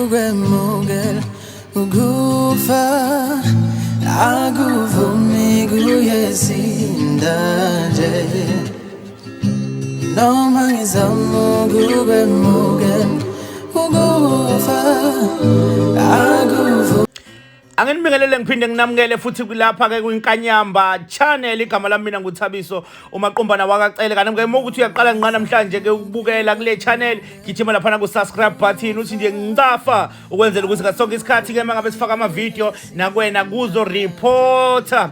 Ukukwemukela ukufa akuvumi kuyesinda nje noma ngizama ukukwemukela ukufa akuvumi. Anginibingelele ngiphinde nginamukele futhi kulapha ke kwiNkanyamba Channel. Igama lami mina nguThabiso uMaqumbana wakaCele. Kanti ke ukuthi uyaqala nqa namhlanje ke ukubukela kule channel, gijima lapha ku subscribe button uthi nje ngicafa ukwenzela ukuthi ngasonke isikhathi ke mangabe sifaka ama video nakwena kuzo reporter.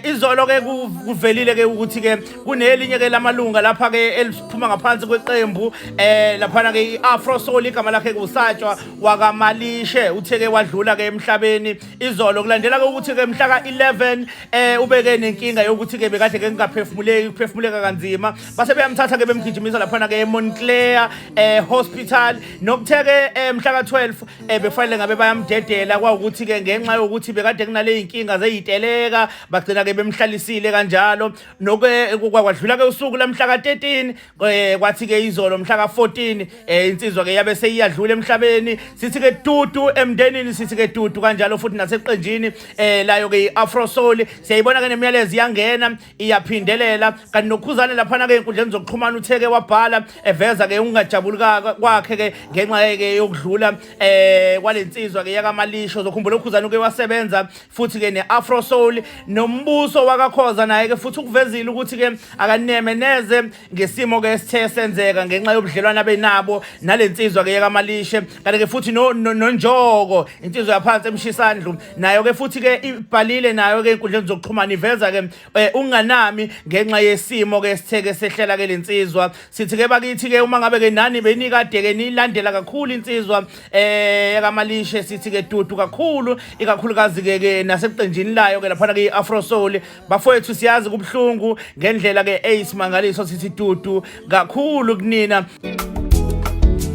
Izolo ke kuvelile ke ukuthi ke kunelinye ke lamalunga lapha ke eliphuma ngaphansi kweqembu lapha ke iAfro Soul, igama lakhe kusatshwa wakaMalishe, utheke wadlula ke emhlabeni izolo, kulandela ke ukuthi ke mhla ka-11 ubeke nenkinga yokuthi ke bekade ke ngingaphefumuleki, kuphefumuleka kanzima, base beyamthatha ke bemgijimisa laphana ke eMontclair Hospital. Nokutheke mhla ka-12 befanele ngabe bayamdedela, kwawukuthi ke ngenxa yokuthi bekade kunale inkinga zeyiteleka bagcina ke bemhlalisile kanjalo. Noke kwadlula ke usuku lamhla ka-13, kwathi ke izolo mhla ka-14 insizwa ke yabe seyiyadlula emhlabeni. Sithi ke dudu emndenini, sithi ke dudu kanjalo futhi naseqenjini layo ke i-Afro Soul. Siyayibona ke nemiyalezo iyangena iyaphindelela, kanti noKhuzane laphana ke enkundleni zokuxhumana utheke wabhala eveza ke ukungajabuli kwakhe ke ngenxa ke yokudlula kwalensizwa ke yakaMalisho. Zokhumbula uKhuzane uke wasebenza futhi ke ne-Afro Soul. Nombuso wakaKhoza naye ke futhi ukuvezile ukuthi ke akaneme neze ngesimo ke esithe senzeka ngenxa yobudlelwane abenabo nalensizwa ke yakaMalishe. Kanti ke futhi noNjoko, insizwa yaphansi emshisandlu, nayo ke futhi ke ibhalile nayo ke enkundleni zokuxhumana iveza ke unganami ngenxa yesimo ke esitheke sehlela ke lensizwa. Sithi ke bakithi ke uma ngabe ke nani benikade ke nilandela kakhulu insizwa yakaMalishe, sithi ke dudu kakhulu, ikakhulukazi ke ke naseqenjini layo ke laphana ke Afro Soul. Bafowethu, siyazi kubhlungu ngendlela ke eyisimangaliso, sithi dudu kakhulu kunina.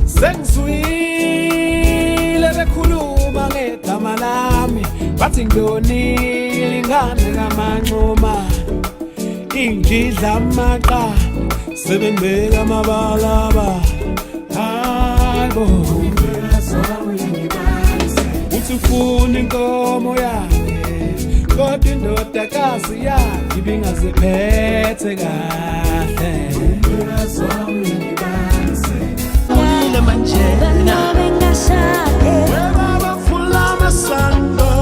Sengizwile bekhuluma ngegama lami, bathi ngiyonile ingane kaManxuma, injidla amaqa sebengibeka amabalaba. Hayibo, uthi ufuna inkomo yakhe kodwa indodakazi yakhe ibingaziphethe kahle. Manje Webaba fula masando.